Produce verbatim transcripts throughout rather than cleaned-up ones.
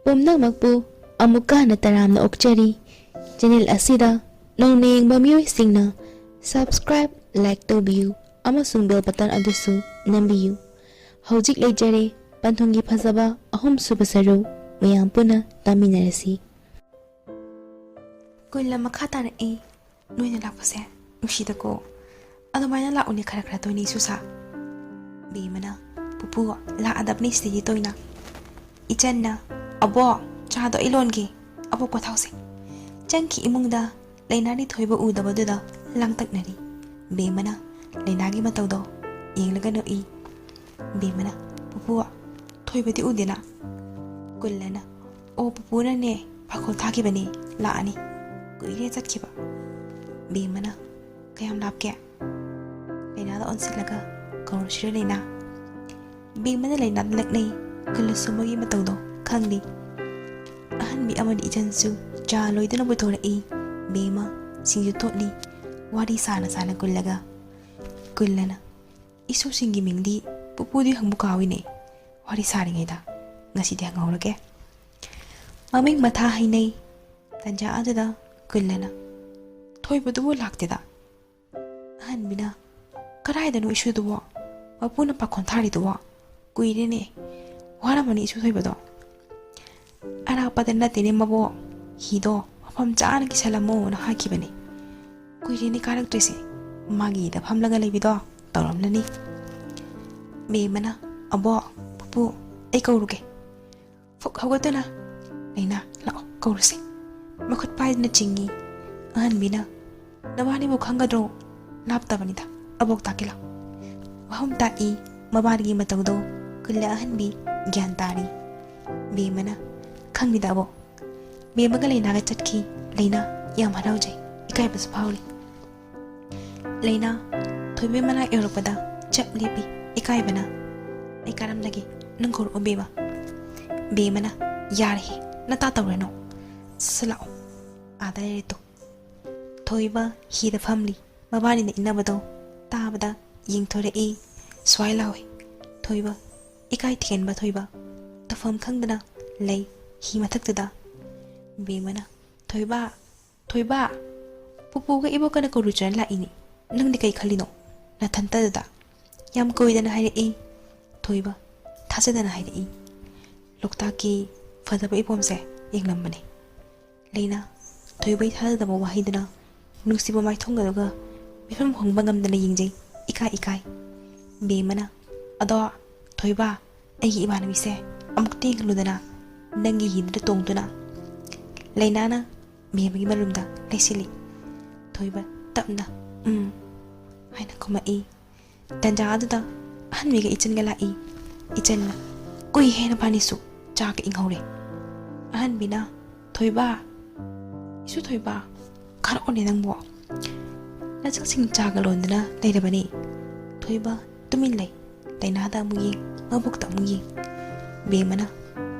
ꯄꯨꯝꯅꯃꯛꯄꯨ ꯑꯃꯨꯛꯀ ꯍꯟꯅ ꯇꯔꯥꯝꯅ ꯑꯣꯛꯆꯔꯤ꯫ ꯆꯦꯅꯦꯜ ꯑꯁꯤꯗ ꯅꯧꯅ ꯌꯦꯡꯕ ꯃꯤꯑꯣꯏꯁꯤꯡꯅ subscribe, like ꯇꯧꯕꯤꯌꯨ ꯑꯃꯁꯨꯡ bell button ꯑꯗꯨꯁꯨ ꯅꯝꯕꯤꯌꯨ꯫ ꯍꯧꯖꯤꯛ ꯂꯩꯖꯔꯦ ꯄꯟꯊꯨꯡꯒꯤ ꯐꯖꯕ ꯑꯍꯨꯝꯁꯨꯕ ꯁꯔꯨꯛ, ꯃꯌꯥꯝ ꯄꯨꯟꯅ ꯇꯥꯃꯤꯟꯅꯔꯁꯤ꯫ ꯀꯨꯜꯂ ꯃꯈꯥ ꯇꯥꯔꯛꯏ꯫ "ꯅꯣꯏꯅ ꯂꯥꯛꯄꯁꯦ ꯅꯨꯡꯁꯤꯗꯀꯣ꯫ ꯑꯗꯨꯃꯥꯏꯅ ꯂꯥꯛꯎꯅꯦ ꯈꯔ ꯈꯔ ꯇꯣꯏꯅ ꯏꯁꯨꯁꯥ꯫" ꯕꯦꯝꯃꯅ, "ꯄꯨꯄꯨ, ꯂꯥꯛꯑꯗꯕꯅꯤ ꯁꯤꯗꯒꯤ ꯇꯣꯏꯅ꯫" ꯏꯆꯟꯅ, "ꯑꯕꯣꯛ, ꯆꯥꯗꯣ ꯑꯩ ꯂꯣꯟꯒꯦ꯫ ꯑꯕꯣꯛ ꯄꯣꯊꯥꯎꯁꯦ꯫" ꯆꯪꯈꯤ ꯏꯃꯨꯡꯗ꯫ ꯂꯩꯅꯥꯗꯤ ꯊꯣꯏꯕ ꯎꯗꯕꯗꯨꯗ ꯂꯥꯡꯇꯛꯅꯔꯤ꯫ ꯕꯦꯝꯃꯅ ꯂꯩꯅꯥꯒꯤ ꯃꯇꯧꯗꯣ ꯌꯦꯡꯂꯒ ꯅꯣꯛꯏ꯫ ꯕꯦꯝꯃꯅ, "ꯄꯨꯄꯨ, ꯊꯣꯏꯕꯗꯤ ꯎꯗꯦꯅ?" ꯀꯨꯜꯂꯅ, "ꯑꯣ, ꯄꯨꯄꯨꯅꯅꯦ ꯄꯥꯈꯣꯜ ꯊꯥꯈꯤꯕꯅꯦ, ꯂꯥꯛꯑꯅꯤ꯫ ꯀꯨꯏꯔꯦ ꯆꯠꯈꯤꯕ꯫" ꯕꯦꯝꯃꯅ, "ꯀꯌꯥꯝ ꯂꯥꯞꯀꯦ?" ꯂꯩꯅꯥꯗ ꯑꯣꯟꯁꯤꯜꯂꯒ, "ꯀꯧꯔꯨꯁꯤꯔ ꯂꯩꯅꯥ?" ꯕꯦꯝꯃꯅ ꯂꯩꯅꯥꯗ ꯂꯛꯅꯩ꯫ ꯀꯨꯜꯂꯁꯨ ꯃꯣꯏꯒꯤ ꯃꯇꯧꯗꯣ ꯈꯪꯂꯤ꯫ ꯑꯍꯟꯕꯤ ꯑꯃꯗꯤ ꯏꯆꯟꯁꯨ ꯆꯥ ꯂꯣꯏꯗꯨꯅ ꯄꯨꯊꯣꯔꯛꯏ꯫ ꯕꯦꯝꯃ ꯁꯤꯡꯖꯨ ꯇꯣꯠꯂꯤ꯫ ꯋꯥꯔꯤ ꯁꯥꯅ ꯁꯥꯅ ꯀꯨꯜꯂꯒ꯫ ꯀꯨꯜꯂꯅ, "ꯏꯁꯨꯁꯤꯡꯒꯤ ꯃꯤꯡꯗꯤ ꯄꯨꯄꯨꯗꯤ ꯍꯪꯕ ꯀꯥꯎꯏꯅꯦ꯫ ꯋꯥꯔꯤ ꯁꯥꯔꯤꯉꯩꯗ ꯉꯁꯤꯗꯤ ꯍꯪꯍꯧꯔꯒꯦ꯫" ꯃꯃꯤꯡ ꯃꯊꯥ ꯍꯩꯅꯩ꯫ ꯇꯟꯖꯥ ꯑꯗꯨꯗ ꯀꯨꯜꯂꯅ, "ꯊꯣꯏꯕꯗꯨꯕꯨ ꯂꯥꯛꯇꯦꯗ꯫" ꯑꯍꯟꯕꯤꯅ, "ꯀꯗꯥꯏꯗꯅꯣ ꯏꯁꯨꯗꯨꯕꯣ? ꯃꯄꯨꯅ ꯄꯥꯈꯣꯟ ꯊꯥꯔꯤꯗꯨꯕꯣ? ꯀꯨꯏꯔꯦꯅꯦ꯫ ꯋꯥꯔꯝꯃꯅꯤ ꯏꯁꯨ ꯊꯣꯏꯕꯗꯣ꯫" "ꯑꯔꯥꯞꯄꯗ ꯅꯠꯇꯦꯅꯦ ꯃꯕꯣꯛ, ꯍꯤꯗꯣ ꯃꯐꯝ ꯆꯥꯅ ꯀꯤꯁꯜꯂꯝꯃꯣꯅ ꯍꯥꯏꯈꯤꯕꯅꯦ꯫ ꯀꯨꯏꯔꯦꯅꯦ ꯀꯥꯔꯛꯇ꯭ꯔꯤꯁꯦ꯫ ꯃꯥꯒꯤ ꯍꯤꯗ ꯐꯝꯂꯒ ꯂꯩꯕꯤꯗꯣ ꯇꯧꯔꯝꯂꯅꯤ꯫" ꯕꯦꯝꯃꯅ, "ꯑꯕꯣꯛ, ꯄꯨꯄꯨ, ꯑꯩ ꯀꯧꯔꯨꯒꯦ꯫" ꯐꯨꯛ ꯍꯧꯒꯠꯇꯨꯅ, "ꯂꯩꯅꯥ, ꯂꯥꯛꯑꯣ, ꯀꯧꯔꯨꯁꯦ꯫" ꯃꯈꯨꯠ ꯄꯥꯏꯗꯨꯅ ꯆꯤꯡꯏ꯫ ꯑꯍꯟꯕꯤꯅ, "ꯅꯕꯥꯅꯤꯕꯨ ꯈꯪꯒꯗ꯭ꯔꯣ? ꯂꯥꯞꯇꯕꯅꯤꯗ, ꯑꯕꯣꯛ ꯇꯥꯛꯀꯦ ꯂꯥꯛꯑꯣ꯫" ꯋꯥꯍꯨꯝ ꯇꯥꯛꯏ꯫ ꯃꯕꯥꯅꯤꯒꯤ ꯃꯇꯧꯗꯣ ꯀꯨꯜꯂ ꯑꯍꯟꯕꯤ ꯒ꯭ꯌꯥꯟ ꯇꯥꯔꯤ꯫ ꯕꯦꯝꯃꯅ, "ꯈꯪꯗꯦꯗ ꯑꯕꯣꯛ꯫" ꯕꯦꯝꯃꯒ ꯂꯩꯅꯥꯒ ꯆꯠꯈꯤ꯫ ꯂꯩꯅꯥ ꯌꯥꯝ ꯍꯔꯥꯎꯖꯩ, ꯏꯀꯥꯏꯕꯁꯨ ꯐꯥꯎꯔꯤ꯫ ꯂꯩꯅꯥ ꯊꯣꯏꯕꯤ ꯃꯅꯥꯛ ꯌꯧꯔꯛꯄꯗ ꯆꯞ ꯂꯦꯞꯄꯤ꯫ ꯏꯀꯥꯏꯕꯅ, "ꯑꯩ ꯀꯥꯔꯝꯂꯒꯦ, ꯅꯪ ꯀꯧꯔꯛꯑꯣ ꯕꯦꯝꯃ꯫" ꯕꯦꯝꯃꯅ, "ꯌꯥꯔꯦꯍꯦ, ꯅꯇꯥ ꯇꯧꯔꯅꯨ꯫ ꯁ ꯂꯥꯛꯑꯣ, ꯑꯥꯗ ꯂꯩꯔꯦ ꯇꯣ꯫" ꯊꯣꯏꯕ ꯍꯤꯗ ꯐꯝꯂꯤ꯫ ꯃꯕꯥꯅꯤꯅ ꯏꯟꯅꯕꯗꯣ ꯇꯥꯕꯗ ꯌꯦꯡꯊꯣꯔꯛꯏ꯫ ꯁ꯭ꯋꯥꯏ ꯂꯥꯎꯏ꯫ ꯊꯣꯏꯕ, ꯏꯀꯥꯏ ꯊꯤꯒꯟꯕ ꯊꯣꯏꯕ꯫ ꯇꯧꯐꯝ ꯈꯪꯗꯅ ꯂꯩ꯫ ꯍꯤ ꯃꯊꯛꯇꯨꯗ꯫ ꯕꯦꯝꯃꯅ, "ꯊꯣꯏꯕ, ꯊꯣꯏꯕ, ꯄꯨꯄꯨꯒ ꯏꯕꯣꯛꯀꯅ ꯀꯧꯔꯨ ꯆꯠꯅ ꯂꯥꯛꯏꯅꯦ꯫ ꯅꯪꯗꯤ ꯀꯩ ꯈꯜꯂꯤꯅꯣ? ꯅꯊꯟꯇꯗꯨꯗ?" ꯌꯥꯝ ꯀꯨꯏꯗꯅ ꯍꯥꯏꯔꯛꯏ꯫ ꯊꯣꯏꯕ ꯊꯥꯖꯗꯅ ꯍꯥꯏꯔꯛꯏ꯫ ꯂꯣꯛꯇꯥꯛꯀꯤ ꯐꯖꯕ ꯏꯄꯣꯝꯁꯦ ꯌꯦꯡꯂꯝꯕꯅꯦ꯫ ꯂꯩꯅꯥ, ꯊꯣꯏꯕꯩ ꯊꯥꯖꯗꯕ ꯋꯥꯍꯩꯗꯨꯅ ꯅꯨꯡꯁꯤꯕ ꯃꯥꯏꯊꯣꯡꯒꯗꯨꯒ ꯃꯤꯠꯐꯝ ꯍꯣꯡꯕ ꯉꯝꯗꯅ ꯌꯦꯡꯖꯩ, ꯏꯀꯥꯏ ꯏꯀꯥꯏ꯫ ꯕꯦꯝꯃꯅ, "ꯑꯗꯣ ꯊꯣꯏꯕ, ꯑꯩꯒꯤ ꯏꯃꯥꯟꯅꯕꯤꯁꯦ ꯑꯃꯨꯛꯇ ꯌꯦꯡꯍꯜꯂꯨꯗꯅ, ꯅꯪꯒꯤ ꯍꯤꯗꯨꯗ ꯇꯣꯡꯗꯨꯅ?" ꯂꯩꯅꯥꯅ ꯕꯦꯝꯃꯒꯤ ꯃꯔꯨꯝꯗ ꯂꯩꯁꯤꯜꯂꯤ꯫ ꯊꯣꯏꯕ ꯇꯞꯅ, "ꯎꯝ" ꯍꯥꯏꯅ ꯈꯨꯝꯃꯛꯏ꯫ ꯇꯟꯖꯥ ꯑꯗꯨꯗ ꯑꯍꯟꯕꯤꯒ ꯏꯆꯟꯒ ꯂꯥꯛꯏ꯫ ꯏꯆꯟꯅ, "ꯀꯨꯏ ꯍꯦꯟꯅ ꯐꯥꯅꯤꯁꯨ ꯆꯥꯒ ꯏꯪꯍꯧꯔꯦ꯫" ꯑꯍꯟꯕꯤꯅ, "ꯊꯣꯏꯕ, ꯏꯁꯨ ꯊꯣꯏꯕ, ꯀꯥꯔꯛꯑꯣꯅꯦ ꯅꯪꯕꯣ꯫ ꯅꯆꯥꯁꯤꯡ ꯆꯥꯒ ꯂꯣꯟꯗꯅ ꯂꯩꯔꯕꯅꯤ꯫" ꯊꯣꯏꯕ ꯇꯨꯃꯤꯟ ꯂꯩ꯫ ꯂꯩꯅꯥꯗ ꯑꯃꯨꯛ ꯌꯦꯡ, ꯃꯕꯨꯛꯇ ꯑꯃꯨꯛ ꯌꯦꯡ꯫ ꯕꯦꯝꯃꯅ,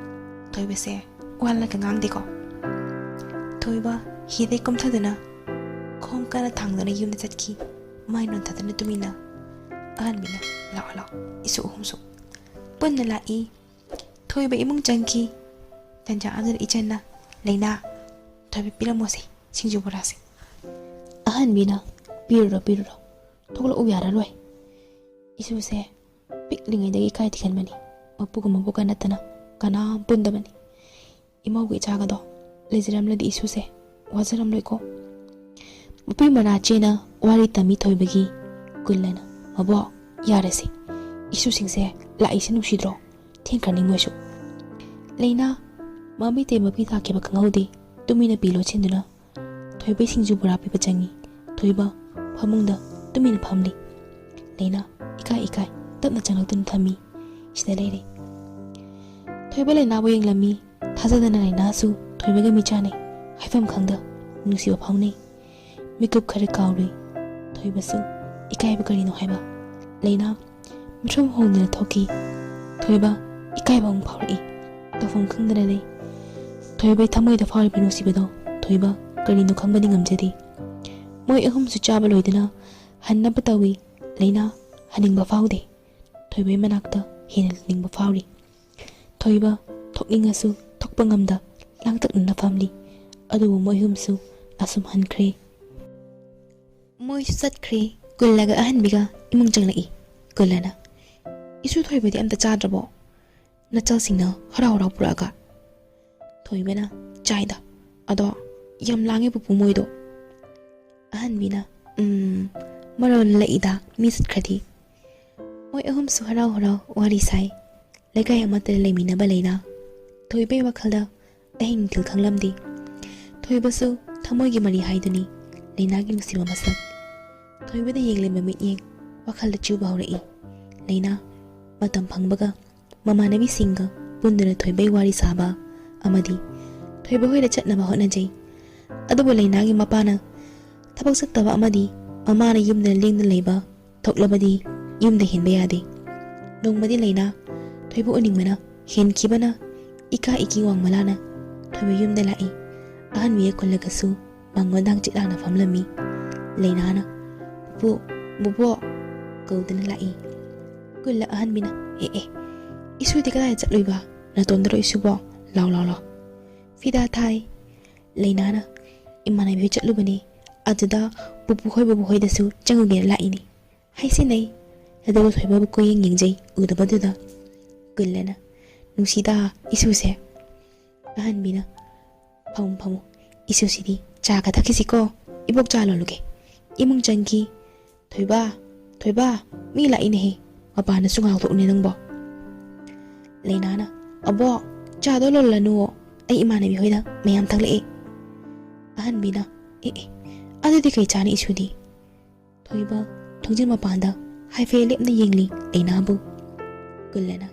"ꯊꯣꯏꯕꯁꯦ ꯋꯥ ꯂꯥꯟꯅ ꯉꯥꯡꯗꯦꯀꯣ?" ꯊꯣꯏꯕ ꯍꯤꯗꯩ ꯀꯨꯝꯊꯗꯨꯅ ꯈꯣꯡ ꯀꯟꯅ ꯊꯥꯡꯗꯨꯅ ꯌꯨꯝꯗ ꯆꯠꯈꯤ꯫ ꯃꯥꯏ ꯅꯣꯟꯊꯗꯨꯅ ꯇꯨꯃꯤꯟꯅ꯫ ꯑꯍꯟꯕꯤꯅ, "ꯂꯥꯛꯑꯣ, ꯂꯥꯛꯑꯣ, ꯏꯁꯨ ꯑꯍꯨꯝꯁꯨ꯫" ꯄꯨꯟꯅ ꯂꯥꯛꯏ꯫ ꯊꯣꯏꯕ ꯏꯃꯨꯡ ꯆꯪꯈꯤ꯫ ꯇꯟꯖꯥ ꯑꯗꯨꯗ ꯏꯆꯟꯅ, "ꯂꯩꯅꯥ, ꯊꯣꯏꯕ ꯄꯤꯔꯝꯃꯣꯁꯦ, ꯁꯤꯡꯖꯨ ꯕꯣꯔꯥꯁꯦ꯫" ꯑꯍꯟꯕꯤꯅ, "ꯄꯤꯔꯨꯔꯣ, ꯄꯤꯔꯨꯔꯣ, ꯊꯣꯛꯂꯛꯎ ꯌꯥꯔꯔꯣꯏ꯫ ꯏꯁꯨꯁꯦ ꯄꯤꯛꯂꯤꯉꯩꯗꯒꯤ ꯏꯀꯥꯏ ꯊꯤꯒꯟꯕꯅꯤ꯫ ꯃꯄꯨꯒ ꯃꯕꯣꯛꯀ ꯅꯠꯇꯅ ꯀꯅꯥꯝ ꯄꯨꯟꯗꯕꯅꯤ꯫ ꯏꯃꯧꯒ ꯏꯆꯥꯒꯗꯣ ꯂꯩꯖꯔꯝꯂꯗꯤ ꯏꯁꯨꯁꯦ ꯋꯥꯖꯔꯝꯂꯣꯏꯀꯣ꯫" ꯃꯄꯤ ꯃꯅꯥꯆꯦꯅ ꯋꯥꯔꯤ ꯇꯝꯃꯤ ꯊꯣꯏꯕꯒꯤ꯫ ꯀꯨꯜꯂꯅ, "ꯃꯕꯣꯛ, ꯌꯥꯔꯦꯁꯦ, ꯏꯁꯨꯁꯤꯡꯁꯦ ꯂꯥꯛꯏꯁꯦ ꯅꯨꯡꯁꯤꯗ꯭ꯔꯣ? ꯊꯦꯡꯈ꯭ꯔꯅꯤ ꯃꯣꯏꯁꯨ꯫" ꯂꯩꯅꯥ ꯃꯃꯤꯠꯇꯩ ꯃꯄꯤ ꯇꯥꯈꯤꯕ ꯈꯪꯍꯧꯗꯦ꯫ ꯇꯨꯃꯤꯟꯅ ꯄꯤ ꯂꯣꯠꯁꯤꯟꯗꯨꯅ ꯊꯣꯏꯕꯩ ꯁꯤꯡꯖꯨ ꯕꯣꯔꯥ ꯄꯤꯕ ꯆꯪꯉꯤ꯫ ꯊꯣꯏꯕ ꯐꯃꯨꯡꯗ ꯇꯨꯃꯤꯟꯅ ꯐꯝꯂꯤ꯫ ꯂꯩꯅꯥ ꯏꯀꯥꯏ ꯏꯀꯥꯏ ꯇꯞꯅ ꯆꯪꯂꯛꯇꯨꯅ ꯊꯝꯃꯤ꯫ ꯁꯤꯗ ꯂꯩꯔꯦ꯫ ꯊꯣꯏꯕ ꯂꯩꯅꯥꯕꯨ ꯌꯦꯡꯂꯝꯃꯤ꯫ ꯊꯥꯖꯗꯅ ꯂꯩꯅꯥꯁꯨ ꯊꯣꯏꯕꯒ ꯃꯤꯠ ꯆꯥꯟꯅꯩ꯫ ꯍꯥꯏꯐꯝ ꯈꯪꯗ ꯅꯨꯡꯁꯤꯕ ꯐꯥꯎꯅꯩ꯫ ꯃꯤꯀꯨꯞ ꯈꯔ ꯀꯥꯎꯔꯨꯏ꯫ ꯊꯣꯏꯕꯁꯨ ꯏꯀꯥꯏꯕ ꯀꯔꯤꯅꯣ ꯍꯥꯏꯕ꯫ ꯂꯩꯅꯥ ꯃꯤꯠꯐꯝ ꯍꯣꯡꯗꯨꯅ ꯊꯣꯛꯈꯤ꯫ ꯊꯣꯏꯕ ꯏꯀꯥꯏꯕ ꯑꯃꯨꯛ ꯐꯥꯎꯔꯛꯏ꯫ ꯇꯧꯐꯝ ꯈꯪꯗꯅ ꯂꯩ꯫ ꯊꯣꯏꯕꯩ ꯊꯃꯣꯏꯗ ꯐꯥꯎꯔꯤꯕ ꯅꯨꯡꯁꯤꯕꯗꯣ ꯊꯣꯏꯕ ꯀꯔꯤꯅꯣ ꯈꯪꯕꯗꯤ ꯉꯝꯖꯗꯦ꯫ ꯃꯣꯏ ꯑꯍꯨꯝꯁꯨ ꯆꯥꯕ ꯂꯣꯏꯗꯨꯅ ꯍꯟꯅꯕ ꯇꯧꯏ꯫ ꯂꯩꯅꯥ ꯍꯟꯅꯤꯡꯕ ꯐꯥꯎꯗꯦ꯫ ꯊꯣꯏꯕꯩ ꯃꯅꯥꯛꯇ ꯍꯦꯟꯅ ꯂꯥꯛꯅꯤꯡꯕ ꯐꯥꯎꯔꯤ꯫ ꯊꯣꯏꯕ ꯊꯣꯛꯅꯤꯡꯉꯁꯨ ꯊꯣꯛꯄ ꯉꯝꯗ ꯂꯥꯡꯇꯛꯅꯅ ꯐꯝꯂꯤ꯫ ꯑꯗꯨꯕꯨ ꯃꯣꯏ ꯑꯍꯨꯝꯁꯨ ꯑꯁꯨꯝ ꯍꯟꯈ꯭ꯔꯦ꯫ ꯃꯣꯏꯁꯨ ꯆꯠꯈ꯭ꯔꯦ꯫ ꯀꯨꯜꯂꯒ ꯑꯍꯟꯕꯤꯒ ꯏꯃꯨꯡ ꯆꯪꯂꯛꯏ꯫ ꯀꯨꯜꯂꯅ, "ꯏꯁꯨ ꯊꯣꯏꯕꯗꯤ ꯑꯝꯇ ꯆꯥꯗ꯭ꯔꯕꯣ? ꯅꯆꯜꯁꯤꯡꯅ ꯍꯔꯥꯎ ꯍꯔꯥꯎ ꯄꯨꯔꯛꯑꯒ?" ꯊꯣꯏꯕꯅ, "ꯆꯥꯏꯗ, ꯑꯗꯣ ꯌꯥꯝ ꯂꯥꯡꯉꯦ ꯄꯨꯄꯨ ꯃꯣꯏꯗꯣ꯫" ꯑꯍꯟꯕꯤꯅ, "ꯎꯝ, ꯃꯔꯣꯜ ꯂꯛꯏꯗ ꯃꯤ ꯆꯠꯈ꯭ꯔꯗꯤ꯫" ꯃꯣꯏ ꯑꯍꯨꯝꯁꯨ ꯍꯔꯥꯎ ꯍꯔꯥꯎ ꯋꯥꯔꯤ ꯁꯥꯏ꯫ ꯂꯩꯀꯥꯏ ꯑꯃꯠꯇꯗ ꯂꯩꯃꯤꯟꯅꯕ ꯂꯩꯅꯥ꯫ ꯊꯣꯏꯕꯩ ꯋꯥꯈꯜꯗ ꯑꯍꯤꯡ ꯅꯨꯡꯊꯤꯜ ꯈꯪꯂꯝꯗꯦ꯫ ꯊꯣꯏꯕꯁꯨ ꯊꯃꯣꯏꯒꯤ ꯃꯔꯤ ꯍꯥꯏꯗꯨꯅꯤ ꯂꯩꯅꯥꯒꯤ ꯅꯨꯡꯁꯤꯕ ꯃꯁꯛ꯫ ꯊꯣꯏꯕꯗ ꯌꯦꯡꯂꯤꯕ ꯃꯤꯠꯌꯦꯡ ꯋꯥꯈꯜꯗ ꯆꯨꯕ ꯍꯧꯔꯛꯏ꯫ ꯂꯩꯅꯥ ꯃꯇꯝ ꯐꯪꯕꯒ ꯃꯃꯥꯟꯅꯕꯤꯁꯤꯡꯒ ꯄꯨꯟꯗꯨꯅ ꯊꯣꯏꯕꯩ ꯋꯥꯔꯤ ꯁꯥꯕ ꯑꯃꯗꯤ ꯊꯣꯏꯕ ꯍꯣꯏꯗ ꯆꯠꯅꯕ ꯍꯣꯠꯅꯖꯩ꯫ ꯑꯗꯨꯕꯨ ꯂꯩꯅꯥꯒꯤ ꯃꯄꯥꯅ ꯊꯕꯛ ꯆꯠꯇꯕ ꯑꯃꯗꯤ ꯃꯃꯥꯅ ꯌꯨꯝꯗ ꯂꯦꯡꯗꯅ ꯂꯩꯕ ꯊꯣꯛꯂꯕꯗꯤ ꯌꯨꯝꯗ ꯍꯦꯟꯕ ꯌꯥꯗꯦ꯫ ꯅꯣꯡꯃꯗꯤ ꯂꯩꯅꯥ ꯊꯣꯏꯕ ꯎꯅꯤꯡꯕꯅ ꯍꯦꯟꯈꯤꯕꯅ ꯏꯀꯥ ꯏꯀꯤ ꯋꯥꯡꯃꯂꯥꯅ ꯊꯣꯏꯕ ꯌꯨꯝꯗ ꯂꯥꯛꯏ꯫ ꯑꯍꯟꯕꯤꯒ ꯀꯨꯜꯂꯒꯁꯨ ꯃꯉꯣꯟꯗ ꯍꯪꯆꯤꯠ ꯂꯥꯡꯅ ꯐꯝꯂꯝꯃꯤ꯫ ꯂꯩꯅꯥꯅ, "ꯄꯨꯄꯨ, ꯕꯨꯕꯣꯛ" ꯀꯧꯗꯨꯅ ꯂꯥꯛꯏ꯫ ꯀꯨꯜꯂ ꯑꯍꯟꯕꯤꯅ, "ꯑꯦ ꯑꯦ, ꯏꯁꯨꯗꯤ ꯀꯗꯥꯏꯗ ꯆꯠꯂꯨꯏꯕ? ꯅꯇꯣꯝꯗꯔꯣ ꯏꯁꯨꯕꯣ? ꯂꯥꯎ ꯂꯥꯎ ꯂꯥꯎ꯫" "ꯐꯤꯗꯥ ꯊꯥꯏ꯫" ꯂꯩꯅꯥꯅ, "ꯏꯃꯥꯟꯅꯕꯤ ꯍꯣꯏ ꯆꯠꯂꯨꯕꯅꯦ, ꯑꯗꯨꯗ ꯄꯨꯄꯨ ꯍꯣꯏ ꯕꯨꯕꯣꯛ ꯍꯣꯏꯗꯁꯨ ꯆꯪꯉꯨꯒꯦꯅ ꯂꯥꯛꯏꯅꯦ꯫" ꯍꯥꯏꯁꯤꯟꯅꯩ꯫ ꯑꯗꯨꯒ ꯊꯣꯏꯕꯕꯨ ꯀꯣꯏꯌꯦꯡ ꯌꯦꯡꯖꯩ ꯎꯗꯕꯗꯨꯗ꯫ ꯀꯨꯜꯂꯅ, "ꯅꯨꯡꯁꯤꯗ ꯏꯁꯨꯁꯦ꯫" ꯑꯍꯟꯕꯤꯅ, "ꯐꯝꯃꯨ ꯐꯝꯃꯨ, ꯏꯁꯨꯁꯤꯗꯤ ꯆꯥꯒ ꯊꯛꯈꯤꯁꯤꯀꯣ, ꯏꯕꯣꯛ ꯆꯥ ꯂꯣꯜꯂꯨꯒꯦ꯫" ꯏꯃꯨꯡ ꯆꯪꯈꯤ꯫ "ꯊꯣꯏꯕ, ꯊꯣꯏꯕ, ꯃꯤ ꯂꯥꯛꯏꯅꯦꯍꯦ, ꯃꯄꯥꯟꯗꯁꯨ ꯉꯥꯏꯍꯥꯛ ꯊꯣꯛꯎꯅꯦ ꯅꯪꯕꯣ꯫" ꯂꯩꯅꯥꯅ, "ꯑꯕꯣꯛ, ꯆꯥꯗꯣ ꯂꯣꯜꯂꯅꯨ, ꯑꯩ ꯏꯃꯥꯟꯅꯕꯤ ꯍꯣꯏꯗ ꯃꯌꯥꯝ ꯊꯛꯂꯛꯑꯦ꯫" ꯑꯍꯟꯕꯤꯅ, "ꯑꯦ ꯑꯦ, ꯑꯗꯨꯗꯤ ꯀꯩ ꯆꯥꯅꯤ ꯏꯁꯨꯗꯤ?" ꯊꯣꯏꯕ ꯊꯣꯡꯖꯤꯟ ꯃꯄꯥꯟꯗ ꯍꯥꯏꯐꯦꯠ ꯂꯦꯞꯅ ꯌꯦꯡꯂꯤ ꯂꯩꯅꯥꯕꯨ꯫ ꯀꯨꯜꯂꯅ,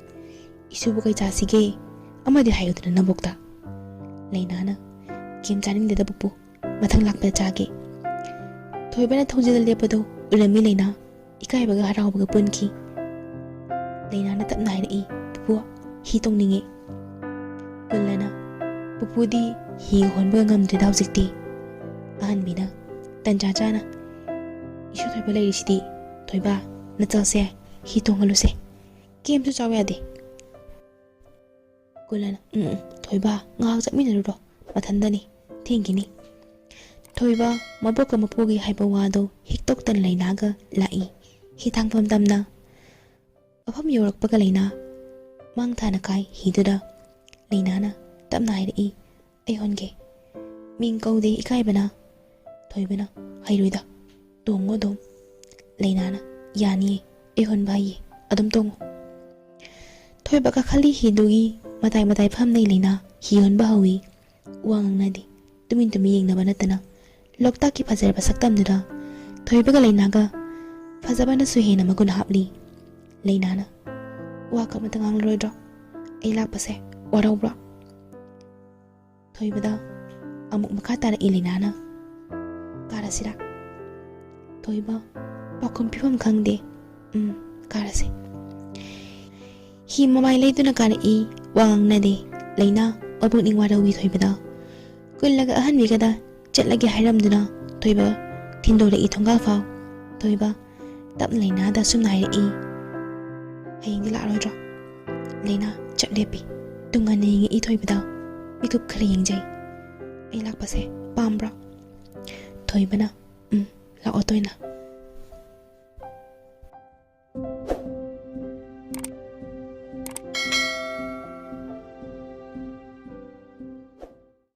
"ꯏꯁꯨꯕꯨ ꯀꯩ ꯆꯥꯁꯤꯒꯦ? ꯑꯃꯗꯤ ꯍꯥꯏꯌꯨꯗꯅ ꯅꯕꯣꯛꯇ꯫" ꯂꯩꯅꯥꯅ, "ꯀꯦꯝ ꯆꯥꯅꯤꯡꯗꯦꯗ ꯄꯨꯄꯨ, ꯃꯊꯪ ꯂꯥꯛꯄꯗ ꯆꯥꯒꯦ꯫" ꯊꯣꯏꯕꯅ ꯊꯣꯡꯖꯤꯟꯗ ꯂꯦꯞꯄꯗꯨ ꯎꯔꯝꯃꯤ ꯂꯩꯅꯥ꯫ ꯏꯀꯥꯏꯕꯒ ꯍꯔꯥꯎꯕꯒ ꯄꯨꯟꯈꯤ꯫ ꯂꯩꯅꯥꯅ ꯇꯞꯅ ꯍꯥꯏꯔꯛꯏ, "ꯄꯨꯄꯨ, ꯍꯤ ꯇꯣꯡꯅꯤꯡꯉꯤ꯫" ꯀꯨꯜꯂꯅ, "ꯄꯨꯄꯨꯗꯤ ꯍꯤ ꯍꯣꯟꯕꯒ ꯉꯝꯗ꯭ꯔꯦꯗ ꯍꯧꯖꯤꯛꯇꯤ꯫" ꯑꯍꯟꯕꯤꯅ, "ꯇꯟꯖꯥ ꯆꯥꯅ ꯏꯁꯨ ꯊꯣꯏꯕ ꯂꯩꯔꯤꯁꯤꯗꯤ, ꯊꯣꯏꯕ, ꯅꯆꯜꯁꯦ ꯍꯤ ꯇꯣꯡꯍꯜꯂꯨꯁꯦ꯫ ꯀꯦꯝꯁꯨ ꯆꯥꯎ ꯌꯥꯗꯦ꯫" ꯀꯨꯜꯂꯅ, "ꯎꯝ, ꯎꯝ, ꯊꯣꯏꯕ, ꯉꯥꯏꯍꯥꯛ ꯆꯠꯃꯤꯟꯅꯔꯨꯔꯣ, ꯃꯊꯟꯗꯅꯤ, ꯊꯦꯡꯈꯤꯅꯤ"꯫ ꯊꯣꯏꯕ ꯃꯕꯣꯛꯀ ꯃꯄꯨꯒꯤ ꯍꯥꯏꯕ ꯋꯥꯗꯣ ꯍꯤꯛꯇꯣꯛꯇꯅ ꯂꯩꯅꯥꯒ ꯂꯥꯛꯏ꯫ ꯍꯤꯊꯥꯡꯐꯝ ꯇꯝꯅ ꯃꯐꯝ ꯌꯧꯔꯛꯄꯒ ꯂꯩꯅꯥ ꯃꯥꯡ ꯊꯥꯅ ꯀꯥꯏ ꯍꯤꯗꯨꯗ꯫ ꯂꯩꯅꯥꯅ ꯇꯞꯅ ꯍꯥꯏꯔꯛꯏ, "ꯑꯩ ꯍꯣꯟꯒꯦ"꯫ ꯃꯤꯡ ꯀꯧꯗꯦ ꯏꯀꯥꯏꯕꯅ꯫ ꯊꯣꯏꯕꯅ, "ꯍꯩꯔꯣꯏꯗ, ꯇꯣꯡꯉꯣ ꯑꯗꯨꯝ"꯫ ꯂꯩꯅꯥꯅ, "ꯌꯥꯅꯤꯌꯦ, ꯑꯩ ꯍꯣꯟꯕ ꯍꯩꯌꯦ, ꯑꯗꯨꯝ ꯇꯣꯡꯉꯣ"꯫ ꯊꯣꯏꯕ ꯀꯥꯈꯠꯂꯤ ꯍꯤꯗꯨꯒꯤ ꯃꯇꯥꯏ ꯃꯇꯥꯏ ꯐꯝꯅꯩ ꯂꯩꯅꯥ ꯍꯤ ꯍꯣꯟꯕ ꯍꯧꯏ꯫ ꯋꯥ ꯉꯥꯡꯅꯗꯦ꯫ ꯇꯨꯃꯤꯟ ꯇꯨꯃꯤꯟ ꯌꯦꯡꯅꯕ ꯅꯠꯇꯅ ꯂꯣꯛꯇꯥꯛꯀꯤ ꯐꯖꯔꯕ ꯁꯛꯇꯝꯗꯨꯗ ꯊꯣꯏꯕꯒ ꯂꯩꯅꯥꯒ ꯐꯖꯕꯅꯁꯨ ꯍꯦꯟꯅ ꯃꯒꯨꯟ ꯍꯥꯞꯂꯤ꯫ ꯂꯩꯅꯥꯅ, "ꯋꯥ ꯀꯃꯇ ꯉꯥꯡꯂꯔꯣꯏꯗ꯭ꯔꯣ? ꯑꯩ ꯂꯥꯛꯄꯁꯦ ꯋꯥꯔꯧꯕ꯭ꯔꯣ?" ꯊꯣꯏꯕꯗ ꯑꯃꯨꯛ ꯃꯈꯥ ꯇꯥꯔꯛꯏ ꯂꯩꯅꯥꯅ, "ꯀꯥꯔꯁꯤꯔꯥ?" ꯊꯣꯏꯕ ꯄꯥꯎꯈꯨꯝ ꯄꯤꯐꯝ ꯈꯪꯗꯦ꯫ "ꯎꯝ, ꯀꯥꯔꯁꯤ"꯫ ꯍꯤ ꯃꯃꯥꯏ ꯂꯩꯗꯨꯅ ꯀꯥꯔꯛꯏ꯫ ꯋꯥ ꯉꯥꯡꯅꯗꯦ꯫ ꯂꯩꯅꯥ ꯃꯄꯨꯛꯅꯤꯡ ꯋꯥꯔꯧꯏ ꯊꯣꯏꯕꯗ꯫ ꯀꯨꯜꯂꯒ ꯑꯍꯟꯕꯤꯒꯗ ꯆꯠꯂꯒꯦ ꯍꯥꯏꯔꯝꯗꯨꯅ ꯊꯣꯏꯕ ꯊꯤꯟꯗꯣꯔꯛꯏ ꯊꯣꯡꯒꯥꯜ ꯐꯥꯎ꯫ ꯊꯣꯏꯕ ꯇꯞꯅ ꯂꯩꯅꯥꯗ ꯑꯁꯨꯝꯅ ꯍꯥꯏꯔꯛꯏ, "ꯍꯌꯦꯡꯗꯤ ꯂꯥꯛꯑꯔꯣꯏꯗ꯭ꯔꯣ?" ꯂꯩꯅꯥ ꯆꯞ ꯂꯦꯞꯄꯤ꯫ ꯇꯨꯡ ꯍꯟꯅ ꯌꯦꯡꯉꯛꯏ ꯊꯣꯏꯕꯗ꯫ ꯃꯤꯀꯨꯞ ꯈꯔ ꯌꯦꯡꯖꯩ꯫ "ꯑꯩ ꯂꯥꯛꯄꯁꯦ ꯄꯥꯝꯕ꯭ꯔꯣ?" ꯊꯣꯏꯕꯅ, "ꯎꯝ, ꯂꯥꯛꯑꯣ ꯇꯣꯏꯅ"꯫